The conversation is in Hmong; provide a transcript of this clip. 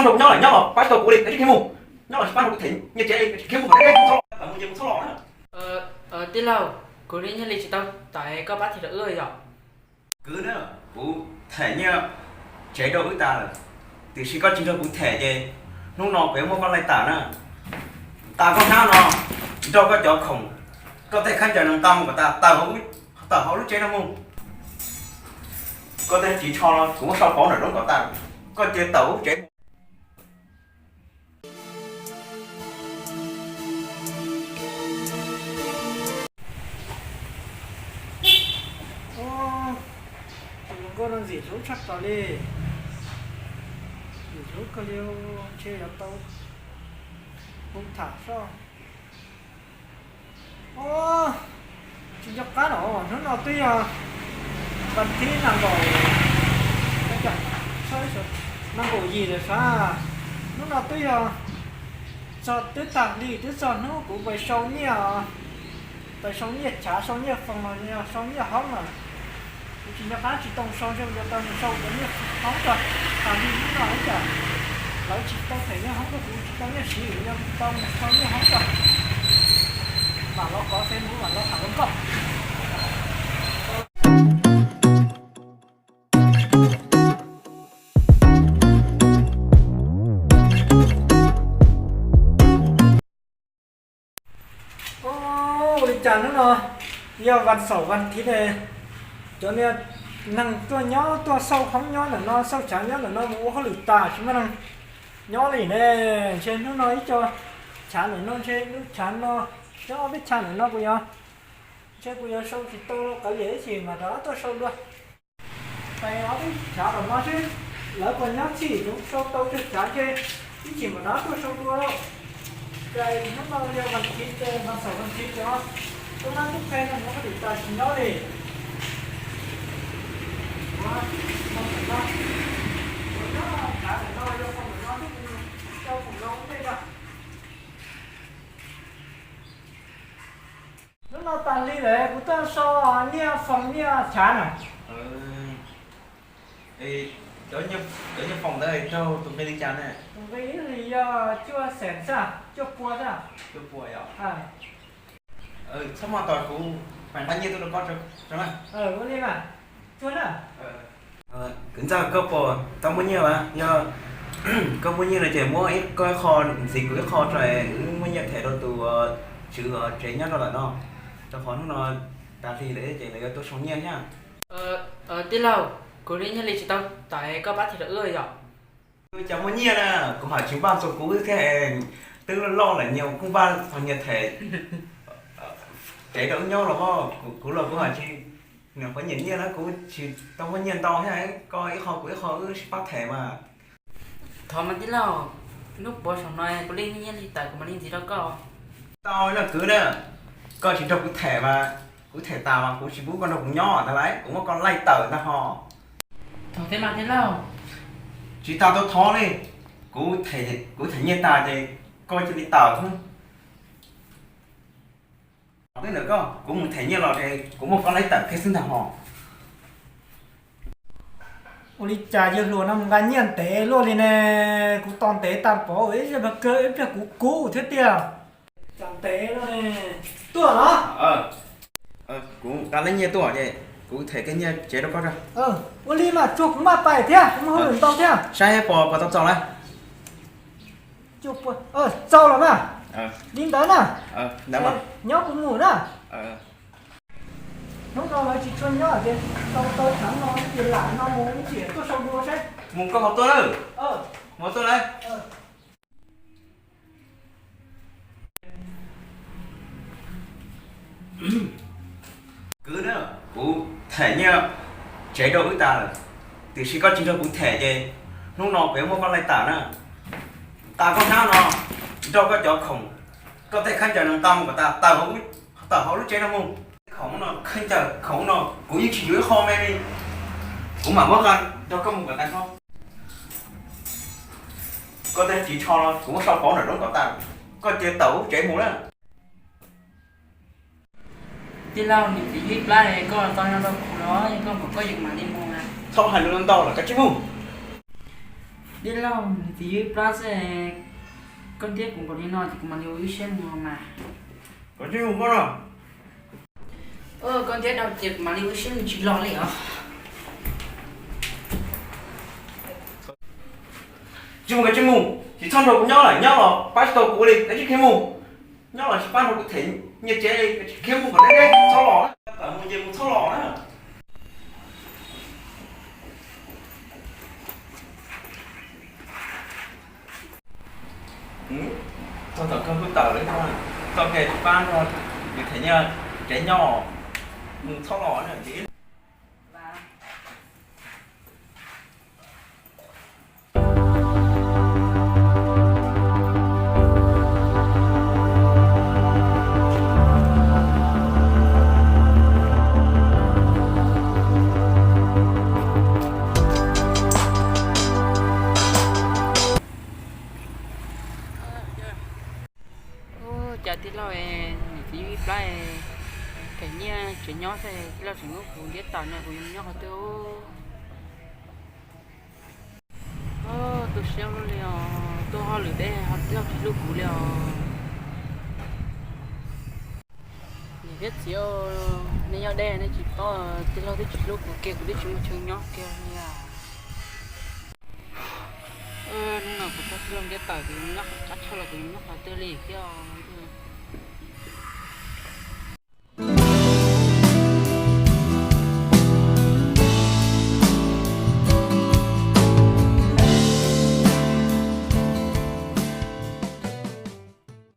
Nyob los nyob los pab tau kuv li, tsis khiav mus. Nyob los tsis pab kuv them nyiaj tsev, tsis khiav mus, tsis txhob los na. Tij laug, kuv li nyiaj li tsis tau tawm, koj pab them rau wb yom. Kwv na, kuv them nyiaj tsev rau wb tas lawm, tiam sis koj tsis nrog kuv them ces hnub no kuv yuav muab koj laij tawm na. Nqa koj hnab no nrog koj cov khoom, koj tej khaub ncaws no nqa mus kom tas, tawm hauv lub tsev no mus. Koj tej txiv tsho no kuv muab sau pauv nram roob kom tas, koj cia tawm lub tsev mus. Tus hluas nkauj no ntxim hlub tshaj plaws li, ntxim hlub kawg li, ntshe yuav tau hu tham soj. Tsis nco qab los hnub no twb yog vas thib nees nkaum, nees nkaum yim lawm sav. Hnub no twb yog txog, twb tag hli twb txog hnub kuv pais sau nyiaj, pais sau nyiaj chav, sau nyiaj foos los yog sau nyiaj hoob lawm. Kuv tsis nco qab, tsis tau sau, ntshe yuav tau mus sau cov nyiaj hoob tso. Tag hli hnub no ib tsam lawv tsis tau them nyiaj hoob rau kuv, tsis tau nyiaj siv, yuav tau mus sau nyiaj hoob tso. Mam los kov Facebook, mam los tham hluas nkauj. Ua li cas hnub no yog vas xaum vas thiv ne, cov niag neeg tuaj nyob, tuaj xauj hoob nyob ntawm no, xauj chav nyob ntawm no mus ua hauj lwm tas, tsis muaj neeg nyob li ne. Ntshe hnub no ib co chav ntawm no, ntshe lub chav no thiab ob peb chav ntawm no kuv yuav, ntshe kuv yuav sau tsis tau qawv yam ib chim mam rov tuaj sau dua. Peb ob peb chav tom no xwb, lawv puas nyob txhij, kuv sau tau tsawg chav ntshe ib chim mam rov tuaj sau dua lauj. Ces hnub no yog vas thiv, ces vas xaum vas thiv ces tub nab tub qhe no mus hauj lwm tas tsis nyob li. Hnub no tas li lawm, kuv tuaj sau nyiaj foos nyiaj chav na. Cov nyiaj foos ntawd raug tus nqi li cas ne? Tus nqi ib hlis yog cuaj xees xwb, cuaj pua xwb. Cuaj pua yom? Txhob maj tos, kuv mam nqa nyiaj tuaj rau koj tso na. Ua li mas, cuag na. Kwv ntxawg, koj puas tau muaj nyiaj mas? Yog koj muaj nyiaj no ces muab koj ib qho ntxiv kuv ib qho tso, wb muab nyiaj them rau tus tswv tsev nyob rau ntawm no, rau qhov hnub no tas hli lawm ces lawv yuav tuaj sau nyiaj thiab. Tij laug, kuv li nyiaj li tsis tau tawm, koj pab them rau wb yom. Cas muaj nyiaj na, kuv hais tsis npaj txog kuv thiab, twb loj loj lawm nyias kuj npaj txog nyias them tsev rau wb nyob los, kuv los kuv hais tsis, nws qhuav nyiam nyiaj na, kuv tsis tau muaj nyiaj ntau thiab, koj ib qho kuv ib qho wb sib pab them mas. Thov mas tij laug, hnub puav saum no kuv li nyiaj li tawm kuv mam li ntxiv rau koj. Tau no kwv na, koj tsis nrog kuv them mas, kuv them tas mas kuv tsis pub koj nrog kuv nyob ntag lauj, kuv muab koj laij tawm ntag ho. Thov thiab mas tij laug. Tsis tas tau thov li, kuv them nyiaj tas ces koj cia li tawm xwb. Twb ntawm koj, kuv mus them nyiaj los ces kuv muab koj laij tawm kiag xwb ntag ho. Ua li cas yawg hluas no mus nqa nyiaj ntev luaj li ne? Kuv tos ntev tag pov ib zaj pag kawg ib pliag kuv kub thiab tiag. Cas ntev luaj ne? Tuaj los? Kuv nqa lab nyiaj tuaj ces kuv them kiag nyiaj tsev rau koj tso. Ua li mas tsuag kuv maj pais thiab, kuv muaj hauj lwm ntau thiab. Saib puas puas tau txaus lawm. Txaus los mas. Li ntawd na. Nyob kuv mus na. Hnub no lawv tsis tshua nyob ces tau tau tshav no ces lam no mus ib chim tuaj sau dua saib. Mus koj ho tuaj lawm. Mus tuaj lawm. Kwv na, kuv them nyiaj tsev rau wb tas lawm, tiam sis koj tsis nrog kuv them ces hnub no kuv yuav muab koj laij tawm na. Nqa koj hnab no nrog koj cov khoom, koj tej khaub ncaws no nqa mus kom tas, tawm hauv lub tsev no mus. Khoom no, khaub ncaws khoom no kuv yeej tsis yuav ib qho me li, kuv mam muab nqa nrog koj mus kom tas koj. Koj tej txiv tsho no kuv muab sau pauv nram roob kom tas, koj cia tawm lub tsev mus na. Tij laug, niam txiv ib plab koj tau nyob rau kuv los, koj kom koj yeem mam li mus na. Txhob hais lus ntau lawm, kav tsij mus. Tij laug, niam txiv ywj plab xwb, koj ntiab kuv npaum li no ces kuv mam li ua ib siab mus mas. Koj tsis mus koj no. Koj ntiab dhau ces kuv mam li ua ib siab mus tsis los li os. Tsis mus koj tsis mus, tsis txhob nrog kuv nyob lawm, nyob los pab tsis tau kuv li, koj tsis khiav mus. Nyob los tsis pab nrog kuv them nyiaj tsev li, koj tsis khiav mus kom deb deb, txhob los na, tawm mus ces mus txhob los na. Txog thaum kawg kuj tawm li no, txoj kev tsis pab nrog yus them nyiaj tsev nyob, mus txhob los na. Ua cas tij laug, niam txiv ywj ib plab, them nyiaj tsev nyob xwb tij laug tseem muab kuv ntiab tawm no, kuv yuav mus nyob qhov twg? Tu siab luaj li os, tuaj hauj lwm deb ho tij laug tsis hlub kuv li os. Niam thiab txiv, nej nyob deb nej tsis paub, tij laug twb tsis hlub kuv kiag, kuv twb tsis muaj chaw nyob kiag li. Hnub no kuv txog tij laug ntiab tawm, kuv yuav mus nyob qhov, qab tshaj los kuv yuav mus nyob qhov twg li thiab os?